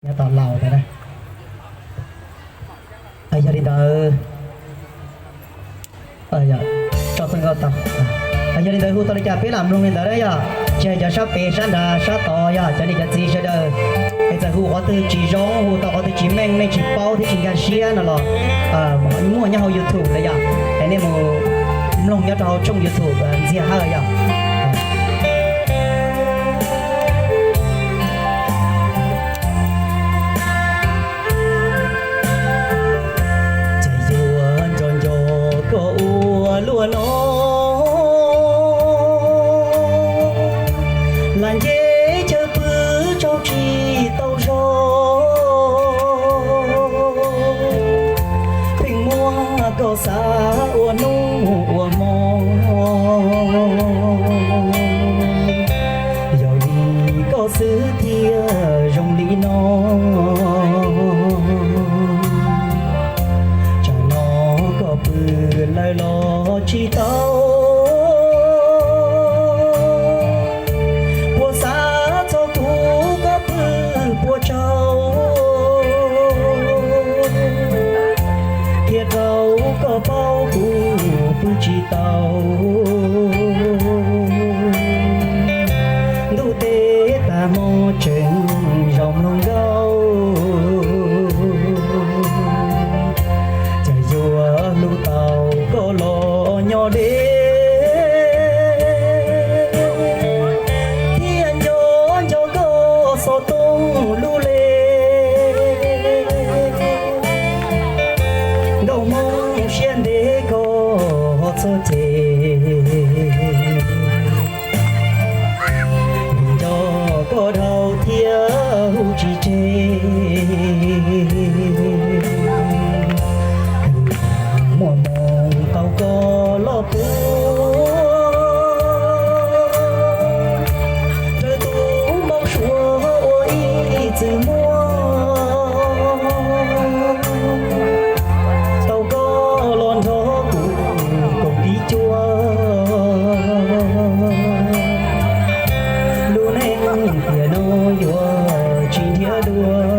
Nyob tom laus ntawd na. Yog li ntawd, tso txoj nkauj tau. Yog li ntawd hu tau li cas peb lam mloog li ntawd na yog. Tsis hais cov sab pem sab nrad sab tod yog cov niam cov txiv sawv daws, es txawm hu qhov twg tsis zoo, hu tau qhov twg tsis meej, nej tsis paub thiab tsis nkag siab no los muaj nyob hauv YouTube lawm yog, es nej mus mloog nyob rau hauv tshooj YouTube Ntxiag Hawj yog. Ces yuav nco nco koj ua luaj no, lam nce chaw pw tsaug tsis tau zog, pheej muab koj xav ua hnub ua hmo. Yog li koj xwb thiaj zoo li no, tsam no koj pw lawm los tsis tau. Puas xav txog kuv koj pw puas tsaug, qhia rau koj paub kuv pw tsis tau. Ntuj teb tag hmo tseem zaum mloog nkauj, cas yuav hlub tau koj los nyob deb, thiaj nco nco koj xov tooj lub le. Nkauj Hmoob siab ntev koj txhob cem, nco koj dhau thiab hu tsis tseg. Muaj hmoo tau koj los puag, raws tus npau suav ua ib txwm muaj. Tau koj los nrog kuv koom tib cuab, lub neej tiam no yuav tsis nrhiav dua.